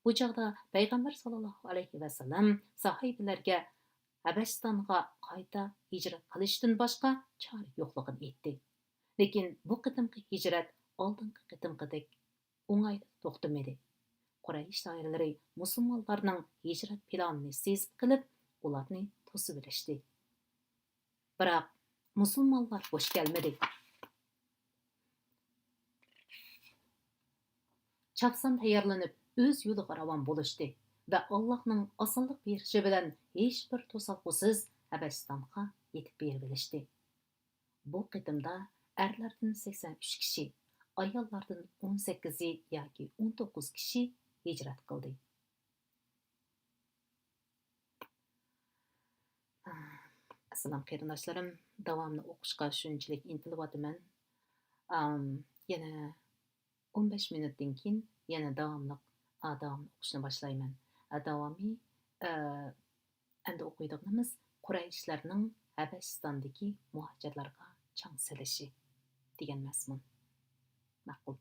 بۇ چاغدا پەيغەمبەر ساللاللاھۇ ئەلەيھى ۋەسەللەم ساھابىلەرگە ھەبەشىستانغا قايتا ھىجرەت قىلىشتىن باشقا چارە يوقلۇقىنى ئېيتتى. لېكىن بۇ قېتىمقى ھىجرەت ئالدىنقى قېتىمقىدەك ئوڭايدا توختىمىدى. قۇرەيش دائىرىلىرى مۇسۇلمانلارنىڭ ھىجرەت پىلانىنى سېزىپ قېلىپ، ئۇلارنى توسۇۋېلىشتى. بىراق، مۇسۇلمانلار بوش كەلمىدى. چاپسان تەييارلىنىپ، ئۆز يولىغا راۋان بولۇشتى ۋە ئاللاھنىڭ ئاسانلىق بېرىشى بىلەن ھېچبىر توسالغۇسىز ھەبەشىستانغا يېتىپ بېرىۋېلىشتى. بۇ قېتىمدا ئەرلەردىن سەكسەن ئۈچ كىشى، ئاياللاردىن ئون سەككىزى ياكى ئون توققۇز كىشى ھىجرەت قىلدى. ئەسسالام قېرىنداشلىرىم، داۋامىنى ئوقۇشقا شۇنچىلىك ئىنتىلىۋاتىمەن. ئام، يەنە ئون بەش مىنۇتتىن كېيىن يەنە داۋاملىق، ئا، داۋاملىق ئوقۇشنى باشلايمەن. ئا، داۋامى، ئا، ئەمدى ئوقۇيدىغىنىمىز قۇرەيشلەرنىڭ ھەبەشىستاندىكى مۇھاجىرلارغا چاڭ سېلىشى دېگەن مەزمۇن. ماقۇل.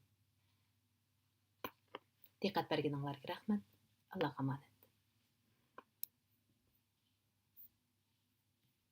دىققەت بەرگىنىڭلارغا رەھمەت. ئاللاھقا ئامانەت.